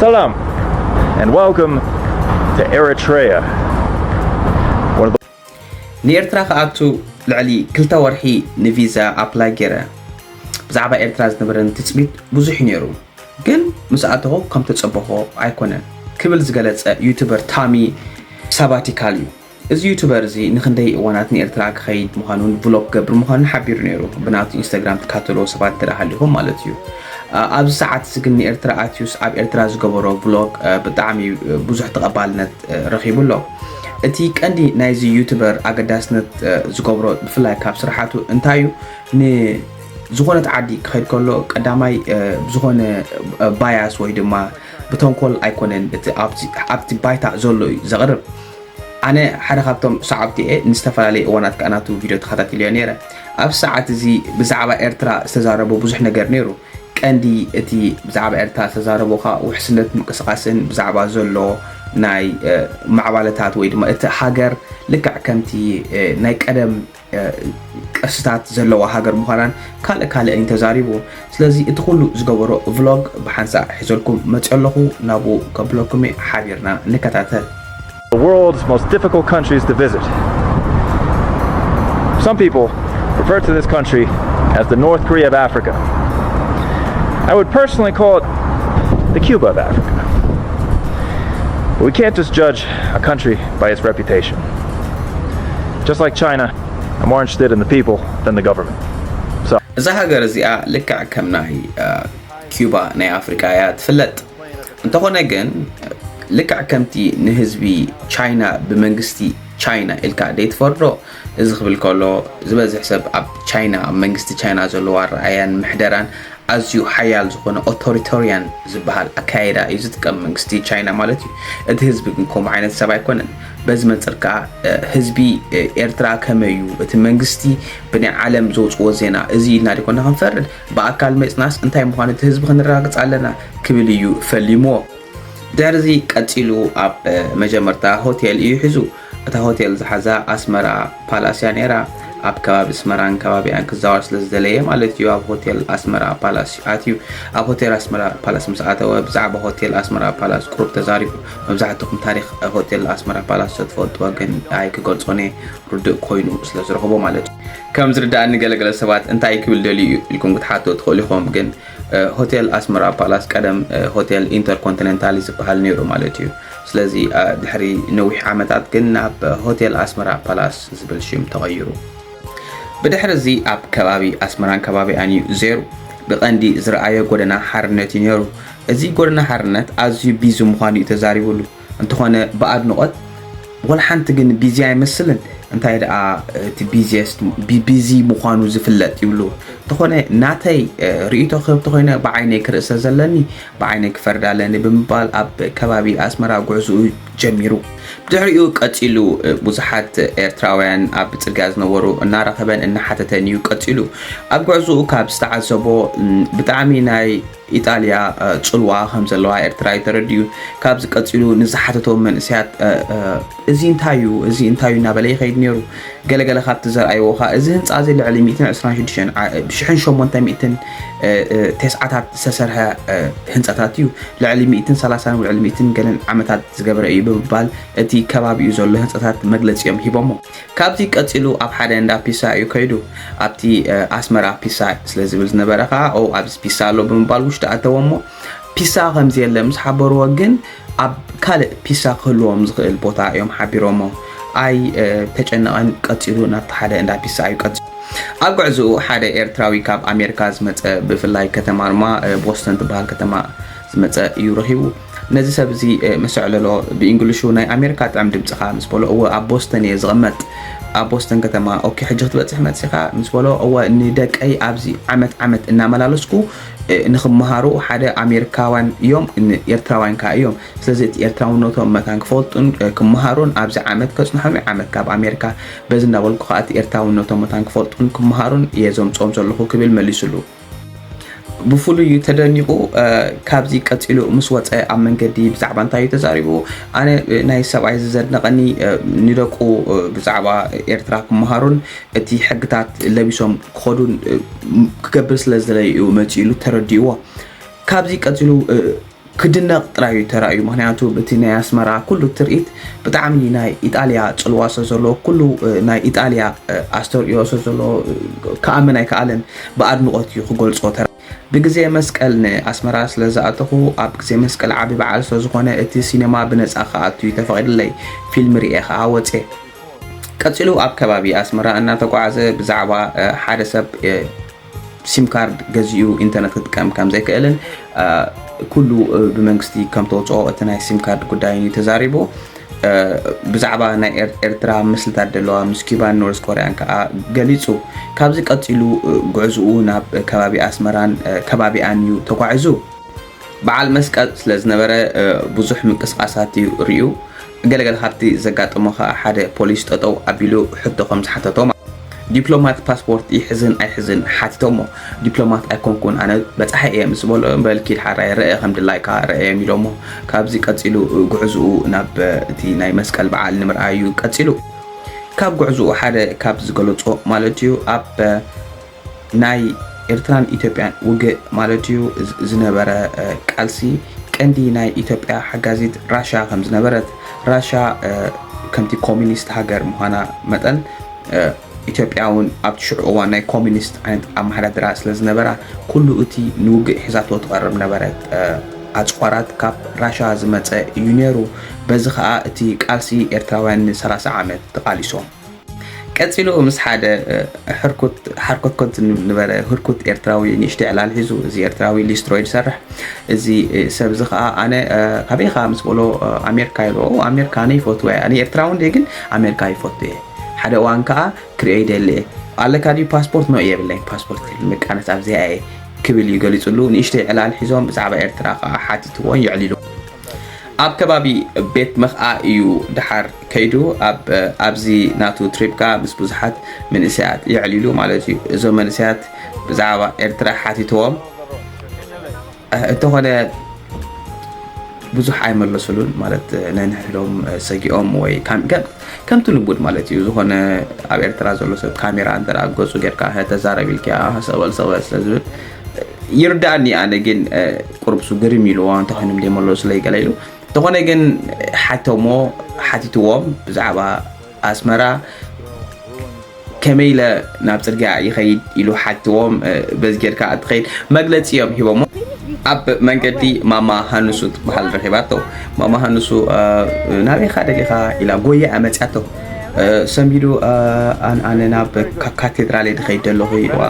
Salam and welcome to Eritrea. One of the ንኤርትራ ክኣቱ ልዕሊ ክልተ ወርሒ ንቪዛ ኣፕላይ ገይረ። ብዛዕባ ኤርትራ ዝነበረኒ ትጽቢት ብዙሕ እዩ ነይሩ፣ ግን ምስ ኣተኹ ከም ተጸበኹ ኣይኮነን ክብል ዝገለጸ ዩቱበር ታሚ ሳባቲካል እዩ። እዚ ዩቱበር እዚ ንክንደይ እዋናት ንኤርትራ ክኸይድ ምዃኑን ቭሎግ ክገብር ምዃኑን ሓቢሩ ነይሩ፣ ብናቱ ኢንስታግራም ትካተልዎ ሰባት እንተ ደኣ ሃሊኹም ማለት እዩ። ኣ- ኣብዚ ሰዓት እዚ ግን ንኤርትራ ኣትዩስ ኣብ ኤርትራ ዝገበሮ ቭሎግ እ፣ ብጣዕሚ እ፣ ብዙሕ ተቐባልነት እ፣ ረኺቡ ኣሎ። እቲ ቀንዲ ናይዚ ዩቱበር ኣገዳስነት እ፣ ዝገብሮ ብፍላይ ካብ ስራሓቱ እንታይ እዩ? ንዝኾነት ዓዲ ክኸይድ ከሎ ቀዳማይ እ፣ ብዝኾነ እ፣ ባያስ ወይ ድማ ብተንኮል ኣይኮነን እቲ ኣብቲ ኣብቲ ባይታ ዘሎ እዩ ዘቕርብ። ኣነ ሓደ ካብቶም ሰዓብቲ እየ። ንዝተፈላለየ እዋናት ከኣ ናቱ ቪድዮ ተኸታቲለዮ ነይረ። ኣብ ሰዓት እዚ ብዛዕባ ኤርትራ ዝተዛረቦ ብዙሕ ነገር ነይሩ። ቀንዲ እቲ ብዛዕባ ኤርትራ ዝተዛረቦ ከኣ ውሕስነት ምንቅስቓስን ብዛዕባ ዘሎ ናይ እ፣ ማዕባለታት ወይ ድማ እቲ ሃገር ልክዕ ከምቲ እ፣ ናይ ቀደም እ፣ ቅርስታት ዘለዋ ሃገር ምዃናን ካልእ ካልእን እዩ ተዛሪቡ። ስለዚ እቲ ኩሉ ዝገበሮ ቭሎግ ብሓንሳእ ሒዘልኩም መፅእ ኣለኹ፣ ናብኡ ከብለኩም እየ፣ ሓቢርና ንከታተል። The world's most difficult countries to visit. Some people refer to this country as the North Korea of Africa. I would personally call it the Cuba of Africa. But we can't just judge a country by its reputation. Just like China, I'm more interested in the people than the government. So, እዛ ሃገር እዚኣ ልክዕ ከም ናይ እ፣ ኪዩባ ናይ ኣፍሪቃ እያ ትፍለጥ። እንተኾነ ግን ልክዕ ከምቲ ንህዝቢ ቻይና ብመንግስቲ ቻይና ኢልካ ደይትፈርዶ። እዚ ክብል ከሎ ዝበዝሕ ሰብ ኣብ ቻይና ኣብ መንግስቲ ቻይና ዘለዎ ኣረኣያን ምሕደራን ኣዝዩ ሓያል ዝኾነ ኦቶሪቶሪያን ዝበሃል ኣካይዳ እዩ ዝጥቀም መንግስቲ ቻይና ማለት እዩ። እቲ ህዝቢ ግን ከምኡ ዓይነት ሰብ ኣይኮነን። በዚ መንፅር ከዓ እ፣ ህዝቢ እ፣ ኤርትራ ከመይ እዩ እቲ መንግስቲ ብናይ ዓለም ዘውፅዎ ዜና እዚ ኢልና ዲኮና ክንፈርድ ብኣካል መፅናስ እንታይ ምዃኑ እቲ ህዝቢ ክንረጋግፅ ኣለና ክብል እዩ ፈሊምዎ። ድሕርዚ ቀፂሉ ኣብ እ፣ መጀመርታ ሆቴል እዩ ሒዙ። እታ ሆቴል ዝሓዛ ኣስመራ ፓላስ እያ ነይራ። ኣብ ከባቢ ኣስመራን ከባቢኣን ክዛወር ስለ ዝደለየ ማለት እዩ ኣብ ሆቴል ኣስመራ ፓላስ ኣትዩ። ኣብ ሆቴል ኣስመራ ፓላስ ምስ ኣተወ ብዛዕባ ሆቴል ኣስመራ ፓላስ ቁሩብ ተዛሪቡ። መብዛሕትኹም ታሪክ ሆቴል ኣስመራ ፓላስ ተትፈልጥዎ ግን ኣይ ክገልጾን እየ ርዱእ ኮይኑ ስለ ዝረኽቦ ማለት እዩ። ከም ዝርዳእኒ ገለገለ ሰባት እንታይ ክብል ደልዩ እዩ ኢልኩም ክትሓቱ ትኽእሉ ኢኹም ግን ሆቴል ኣስመራ ፓላስ ቀደም ሆቴል ኢንተርኮንቲነንታል ዝበሃል ነይሩ ማለት እዩ። ስለዚ ድሕሪ ነዊሕ ዓመታት ግን ናብ ሆቴል ኣስመራ ፓላስ ዝብል ሽም ተቐይሩ። ብድሕሪ እዚ ኣብ ከባቢ ኣስመራን ከባቢኣን እዩ ዜሩ። ብቐንዲ ዝረኣዮ ጎደና ሓርነት እዩ ነይሩ። እዚ ጎደና ሓርነት ኣዝዩ ቢዚ ምዃኑ እዩ ተዛሪቡሉ። እንተኾነ ብኣድንቖት ወላ ሓንቲ ግን ቢዚ ኣይመስልን። እንታይ ደኣ እቲ ቢዚስት ቢ- ቢዚ ምዃኑ ዝፍለጥ ይብሉ። እንተኾነ ናተይ እ፣ ርእይቶ ክህብ ተኾይነ ብዓይነይ ክርእሰ ዘለኒ ብዓይነይ ክፈርድ ኣለኒ ብምባል ኣብ ከባቢ ኣስመራ ጉዕዝኡ ጀሚሩ። ብድሕሪኡ ቀጺሉ እ፣ ብዙሓት ኤርትራውያን ኣብ ጽርግያ ዝነበሩ እናረኸበን እናሓተተን እዩ ቀጺሉ። ኣብ ጉዕዝኡ ካብ ዝተዓዘቦ ም፣ ብጣዕሚ ናይ ኢጣልያ እ፣ ጽልዋ ከም ዘለዋ ኤርትራ እዩ ተረዲኡ። ካብዚ ቀጺሉ ንዝሓተቶም መንእሰያት እ፣ እ፣ እዚ እንታይ እዩ እዚ እንታይ እዩ እናበለ ይኸይድ ነይሩ። ገለገለ ካብቲ ዘርኣይዎ ኸኣ እዚ ህንጻ እዚ ልዕሊ ሚእትን ዕስራን ሽዱሽተን ዓ- ብሽሕን ሸሞንተ ሚእትን እ፣ እ፣ ተስዓታት ዝተሰርሐ እ፣ ህንጻታት እዩ። ልዕሊ ሚእትን ሰላሳን ልዕሊ ሚእትን ገለን ዓመታት ዝገበረ እዩ ብምባል እቲ ከባቢኡ ዘሎ ህንጻታት መግለጺኦም ሂቦሞ። ካብዚ ቀጺሉ ኣብ ሓደ እንዳ ፒሳ እዩ ከይዱ። ኣብቲ እ፣ ኣስመራ ፒሳ ስለ ዝብል ዝነበረ ኸኣ ኦ ኣብዚ ፒሳ ኣሎ ብምባል ውሽጢ ኣተወ እሞ ፒሳ ከምዚ የለ ምስ ሓበርዎ ግን ኣብ ካልእ ፒሳ ክህልዎም ዝኽእል ቦታ እዮም ሓቢሮሞ። ኣይ እ፣ ተጨነቐን ቀጺሉ ናብቲ ሓደ እንዳ ፒሳ እዩ ቀጺሉ። ኣብ ጉዕዝኡ ሓደ ኤርትራዊ ካብ ኣሜሪካ ዝመጸ ብፍላይ ከተማ ድማ እ፣ ቦስተን ትበሃል ከተማ ዝመጸ እዩ ረኺቡ። ነዚ ሰብ እዚ እ፣ ምስ ኣዕለሎ ብእንግሊሹ ናይ ኣሜሪካ ጥዕም ድምፅኻ ምስ በሎ እወ ኣብ ቦስተን እየ ዝቕመጥ ኣብ ቦስተን ከተማ ኦኬ ሕጂ ክትበፅሕ መፂኻ ምስ በሎ እወ ንደቀይ ኣብዚ ዓመት ዓመት እናመላለስኩ እ፣ ንክመሃሩ ሓደ ኣሜሪካውያን እዮም ን- ኤርትራውያን ከዓ እዮም ስለዚ እቲ ኤርትራውነቶም መታን ክፈልጡን እ፣ ክመሃሩን ኣብዚ ዓመት ከፅንሖም እዩ ዓመት ካብ ኣሜሪካ በዚ እናበልኩ ከዓ እቲ ኤርትራውነቶም መታን ክፈልጡን ክመሃሩን እየ ዘምፅኦም ዘለኹ ክብል መሊሱሉ ብፍሉይ እዩ ተደኒቑ እ፣ ካብዚ ቀፂሉ ምስ ወፀ ኣብ መንገዲ ብዛዕባ እንታይ እዩ ተዛሪቡ ኣነ እ፣ ናይ ሰብኣይ እዚ ዘድነቐኒ እ፣ ንደቁ እ፣ ብዛዕባ ኤርትራ ክመሃሩን እቲ ሕግታት ለቢሶም ክኸዱን እ፣ ም- ክገብር ስለ ዝደለየ እዩ መፂኡ ኢሉ ተረዲእዎ ካብዚ ቀፂሉ እ፣ ክድነቕ ጥራይ እዩ ተራእዩ። ምኽንያቱ እቲ ናይ ኣስመራ ኩሉ ትርኢት ብጣዕሚ ናይ ኢጣልያ ጽልዋ ስለ ዘለዎ፣ ኩሉ ናይ ኢጣልያ ኣስተርእዮ ስለ ዘለዎ፣ ክኣምን ኣይከኣለን። ብኣድንቖት እዩ ክገልጾ ተራ ብግዜ መስቀል ንኣስመራ ስለ ዝኣተኹ፣ ኣብ ግዜ መስቀል ዓቢ በዓል ስለ ዝኾነ፣ እቲ ሲነማ ብነጻ ክኣቱ እዩ ተፈቒድለይ። ፊልም ርእየ ኸኣ ወጽየ። ቀጺሉ ኣብ ከባቢ ኣስመራ እናተጓዓዘ ብዛዕባ ሓደ ሰብ ሲም ካርድ ገዚኡ ኢንተርነት ክጥቀም ከም ዘይክእልን ኩሉ ብመንግስቲ ከም ተውፅኦ እቲ ናይ ሲም ካርድ ጉዳይ እዩ ተዛሪቡ። ብዛዕባ ናይ ኤርትራ ምስልታት ደለዋ ምስ ኪባን ኖርዝ ኮርያን ከዓ ገሊፁ። ካብዚ ቀፂሉ ጉዕዝኡ ናብ ከባቢ ኣስመራን ከባቢኣን እዩ ተጓዒዙ። በዓል መስቀል ስለ ዝነበረ ብዙሕ ምንቅስቃሳት እዩ ርእዩ። ገለገለ ካብቲ ዘጋጠሞ ከዓ ሓደ ፖሊስ ጠጠው ኣቢሉ ሕቶ ከም ዝሓተቶ ዲፕሎማት ፓስፖርት ይሕዝን ኣይሕዝን ሓቲቶሞ። ዲፕሎማት ኣይኮንኩን ኣነ በፃሒ እየ ምስ በሎ በል ኪድ ሓራይ ርአ ከም ድላይካ ርአዮም ኢሎሞ። ካብዚ ቀፂሉ ጉዕዝኡ ናብ እቲ ናይ መስቀል በዓል ንምርኣዩ ቀፂሉ። ካብ ጉዕዝኡ ሓደ ካብ ዝገለፆ ማለት እዩ ኣብ ናይ ኤርትራን ኢትዮጵያን ውግእ ማለት እዩ ዝነበረ ቃልሲ ቀንዲ ናይ ኢትዮጵያ ሓጋዚት ራሻ ከም ዝነበረት ራሻ ከምቲ ኮሚኒስት ሃገር ምዃና መጠን ኢትዮጵያ እውን ኣብቲ ሽዑ እዋን ናይ ኮሚኒስት ዓይነት ኣመሓዳድራ ስለ ዝነበራ ኩሉ እቲ ንውግእ ሒዛቶ ትቐርብ ነበረት ኣፅቋራት ካብ ራሻ ዝመፀ እዩ ነይሩ። በዚ ከዓ እቲ ቃልሲ ኤርትራውያን ን30 ዓመት ተቓሊሶም። ቀጺሉ ምስ ሓደ ሕርኩት ሓርኮት ኮንት ነበረ ህርኩት ኤርትራዊ ንእሽቶ ዕላል ሒዙ እዚ ኤርትራዊ ሊስትሮ ይሰርሕ። እዚ ሰብ እዚ ከዓ ኣነ ካበይ ኢኻ ምስ በሎ ኣሜሪካ ይብሎ። ኣሜሪካ ኣነ ይፈትወ ኣነ ኤርትራዊ እንደ ግን ኣሜሪካ ይፈቱ እየ። ሓደ እዋን ከዓ ክርእዮ ይደሊ እየ። ኣለካ ድዩ ፓስፖርት? ኖ የብለይ ፓስፖርት የብለይ መቃነስ ኣብዚኣ እየ ክብል እዩ ገሊጹሉ። ንእሽተይ ዕላል ሒዞም ብዛዕባ ኤርትራ ከዓ ሓቲትዎን የዕሊሉ። ኣብ ከባቢ ቤት መኽኣ እዩ ድሓር ከይዱ ኣብ ኣብዚ ናቱ ትሪፕ ከኣ ምስ ብዙሓት መንእሰያት የዕሊሉ ማለት እዩ። እዞም መንእሰያት ብዛዕባ ኤርትራ ሓቲትዎም እንተኾነ ብዙሕ ኣይመለሱሉን ማለት ነንሕዶም ሰጊኦም ወይ ከምቲ ልሙድ ማለት እዩ። ዝኾነ ኣብ ኤርትራ ዘሎ ሰብ ካሜራ እንተ ገፁ ጌርካ ተዛረብ ኢልካ ሰበል ሰበል ስለ ዝብል ይርዳእኒ። ኣነ ግን ቁርብሱ ግርም ኢልዎ እንተኾይኖም ደይመለሱለይ ገለ ኢሉ እንተኾነ ግን ሓተሞ ሓቲትዎም ብዛዕባ ኣስመራ ከመይ ኢለ ናብ ፅርግያ ይኸይድ ኢሉ ሓቲትዎም። በዚ ጌርካ እትኸይድ መግለፂ እዮም ሂቦሞ። ኣብ መንገዲ ማማ ሃንሱ ትበሃል ረኺባቶ። ማማ ሃንሱ ናበይኻ ደሊኻ ኢላ ጎያ መፅያቶ። ሰንቢዱ ኣነ ናብ ካቴድራል ድኸይድ ደለኹ ኢልዋ።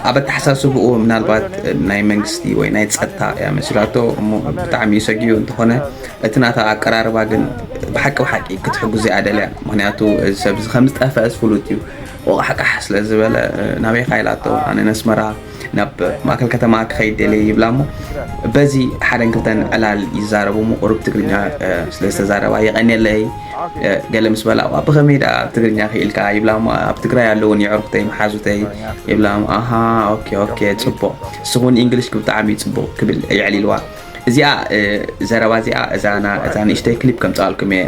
ኣብ ኣተሓሳስብኡ ምናልባት ናይ መንግስቲ ወይ ናይ ፀጥታ እያ መሲላቶ እሞ ብጣዕሚ ሰጊኡ እንተኾነ እቲ ናታ ኣቀራርባ ግን ብሓቂ ብሓቂ ክትሕጉዝ እያ ደልያ። ምክንያቱ እዚ ሰብ እዚ ከም ዝጠፍአስ ፍሉጥ እዩ። ወቃሕቃሕ ስለ ዝበለ ናበይካ ኢላቶ ኣነ ነስመራ ናብ ማእከል ከተማ ክኸይድ ደልየ ይብላ እሞ በዚ ሓደን ክልተን ዕላል ይዛረቡ እሞ ቁሩብ ትግርኛ ስለ ዝተዛረባ የቐንየለይ ገለ ምስ በላ ብኸመይ ደኣ ትግርኛ ክኢልካ ይብላ እሞ ኣብ ትግራይ ኣለውን የዕሩኽተይ መሓዙተይ ይብላ ኣሃ ኦኬ ኦኬ ፅቡቕ ንስኹን ኢንግሊሽ ብጣዕሚ ፅቡቕ ክብል የዕሊልዋ። እዚኣ ዘረባ እዚኣ እዛ ንእሽተይ ክሊፕ ከምፅኣልኩም እየ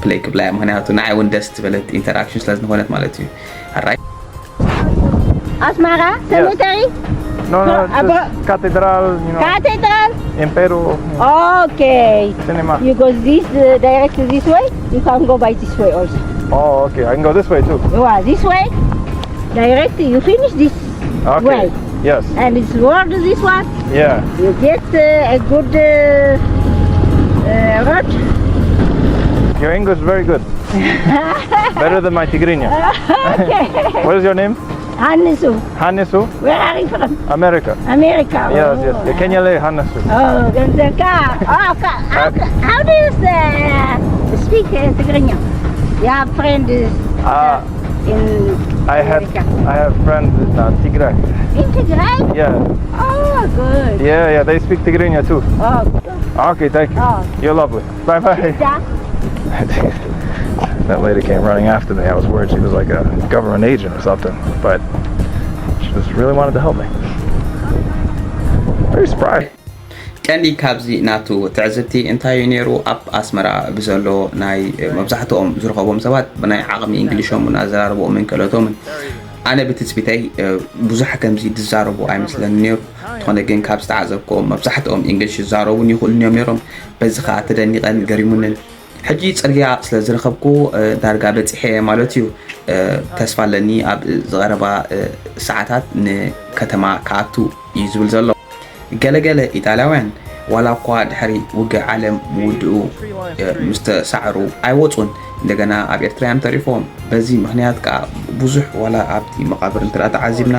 ፕለይ ክብላ እያ ምክንያቱ ንዓይ እውን ደስ ዝበለት ኢንተራክሽን ስለ ዝኾነት ማለት እዩ። ኣራይ ኣስመራ ሰሜተሪ No, no, it's just cathedral, you know, ካቴድራል in Peru, you know, Okay. cinema. You go this uh, direct this way, you can go by this way also. Oh, okay. I can go this way too. You are this way, direct, you finish this Okay. way. Yes. And it's worth this one. Yeah. You get uh, a good uh, uh, road. Your English is very good. Better than my Tigrinya. Okay. What is your name? Hanisu, Hanisu, where are you from? America. America. Yes, yes. Oh. Kenya le Hanasu. Oh, ganzaka. Oh, ka- how, how do you say, speak uh, Tigrinya? You have friends Uh, in I had America. I have friends in uh, Tigray. In Tigray? Yeah. Oh, good. Yeah, yeah. They speak Tigrinya too. Oh, good. Okay, thank you. Oh. You're lovely. Bye bye. Yeah. That lady came running after me. I was worried she was like a government agent or something, but she just really wanted to help me. Very surprised. ቀንዲ ካብዚ ናቱ ትዕዝብቲ እንታይ እዩ ነይሩ? ኣብ ኣስመራ ብዘሎ ናይ መብዛሕትኦም ዝረኸቦም ሰባት ብናይ ዓቕሚ እንግሊሾምን ኣዘራርቦኦምን ክእለቶምን ኣነ ብትፅቢተይ ብዙሕ ከምዚ ዝዛረቡ ኣይመስለኒ ነይሩ። ዝኾነ ግን ካብ ዝተዓዘብክዎም መብዛሕትኦም እንግሊሽ ዝዛረቡን ይኽእሉን እዮም ነይሮም። በዚ ከዓ ተደኒቐን ገሪሙንን። ሕጂ ፅርግያ ስለ ዝረኸብኩ ዳርጋ በፂሐ ማለት እዩ። ተስፋ ኣለኒ ኣብ ዝቐረባ ሰዓታት ንከተማ ክኣቱ እዩ ዝብል ዘሎ። ገለገለ ኢጣልያውያን ዋላ እኳ ድሕሪ ውግእ ዓለም ምውድኡ ምስ ተሳዕሩ ኣይወፁን፣ እንደገና ኣብ ኤርትራ እዮም ተሪፎም። በዚ ምኽንያት ከዓ ብዙሕ ዋላ ኣብቲ መቓብር እንተ ተዓዚብና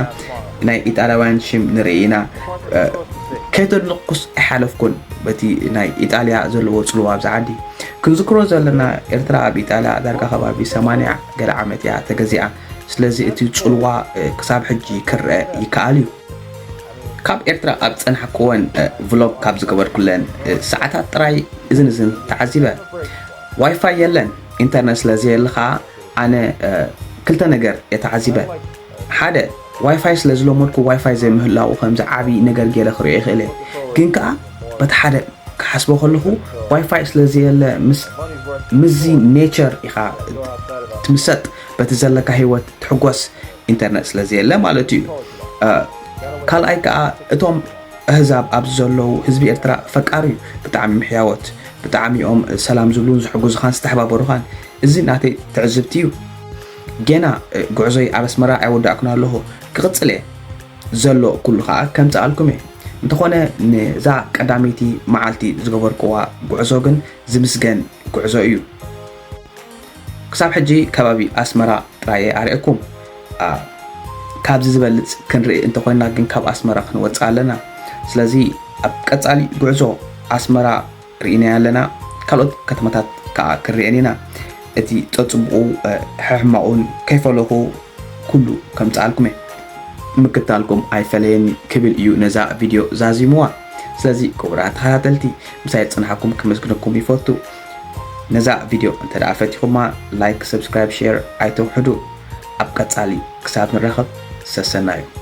ናይ ኢጣልያውያን ሽም ንርኢ ኢና። ከይተድነቕኩስ ኣይሓለፍኩን በቲ ናይ ኢጣልያ ዘለዎ ፅልዋ ኣብዚ ዓዲ። ክንዝክሮ ዘለና ኤርትራ ኣብ ኢጣልያ ዳርጋ ከባቢ ሰማንያ ገለ ዓመት እያ ተገዚኣ። ስለዚ እቲ ፅልዋ ክሳብ ሕጂ ክረአ ይከኣል እዩ። ካብ ኤርትራ ኣብ ዝጸናሕኩወን ቭሎግ ካብ ዝገበርኩለን ሰዓታት ጥራይ እዝን እዝን ተዓዚበ። ዋይፋይ የለን፣ ኢንተርነት ስለ ዘየለ ኸኣ ኣነ ክልተ ነገር እየ ተዓዚበ። ሓደ፣ ዋይፋይ ስለ ዝለመድኩ ዋይፋይ ዘይምህላዉ ከምዚ ዓቢ ነገር ገይረ ክርእዮ ይኽእል እየ። ግን ከኣ በቲ ሓደ ክሓስቦ ከለኹ ዋይፋይ ስለ ዘየለ ምስዚ ኔቸር ኢኻ ትምሰጥ፣ በቲ ዘለካ ህይወት ትሕጎስ። ኢንተርነት ስለ ዘየለ ማለት እዩ። ካልኣይ ከዓ እቶም ኣህዛብ ኣብዚ ዘለዉ ህዝቢ ኤርትራ ፈቃር እዩ። ብጣዕሚ ምሕያዎት፣ ብጣዕሚ እዮም ሰላም ዝብሉን ዝሕግዙኻን ዝተሓባበሩኻን። እዚ ናተይ ትዕዝብቲ እዩ። ጌና ጉዕዞይ ኣብ ኣስመራ ኣይወዳእኩን ኣለኹ። ክቕጽል እየ። ዘሎ ኩሉ ከዓ ከምጽኣልኩም እየ። እንተኾነ ነዛ ቀዳመይቲ መዓልቲ ዝገበርክዋ ጉዕዞ ግን ዝምስገን ጉዕዞ እዩ። ክሳብ ሕጂ ከባቢ ኣስመራ ጥራየ ኣርእየኩም። ካብዚ ዝበልጽ ክንርኢ እንተኾይና ግን ካብ ኣስመራ ክንወጽእ ኣለና። ስለዚ ኣብ ቀጻሊ ጉዕዞ ኣስመራ ርኢናያ ኣለና። ካልኦት ከተማታት ከዓ ክንርእየን ኢና። እቲ ጸጽቡቑ ሕሕማቑን ከይፈለኹ ኩሉ ከምጽኣልኩም እየ። ምክታልኩም ኣይፈለየኒ ክብል እዩ ነዛ ቪድዮ ዛዚምዋ። ስለዚ ክቡራት ተኸታተልቲ ምሳይ ጽንሓኩም ክመስግነኩም ይፈቱ። ነዛ ቪድዮ እንተ ደኣ ፈቲኹማ ላይክ፣ ሰብስክራይብ፣ ሼር ኣይተውሕዱ። ኣብ ቀጻሊ ክሳብ ንራኸብ ሰሰናዩ።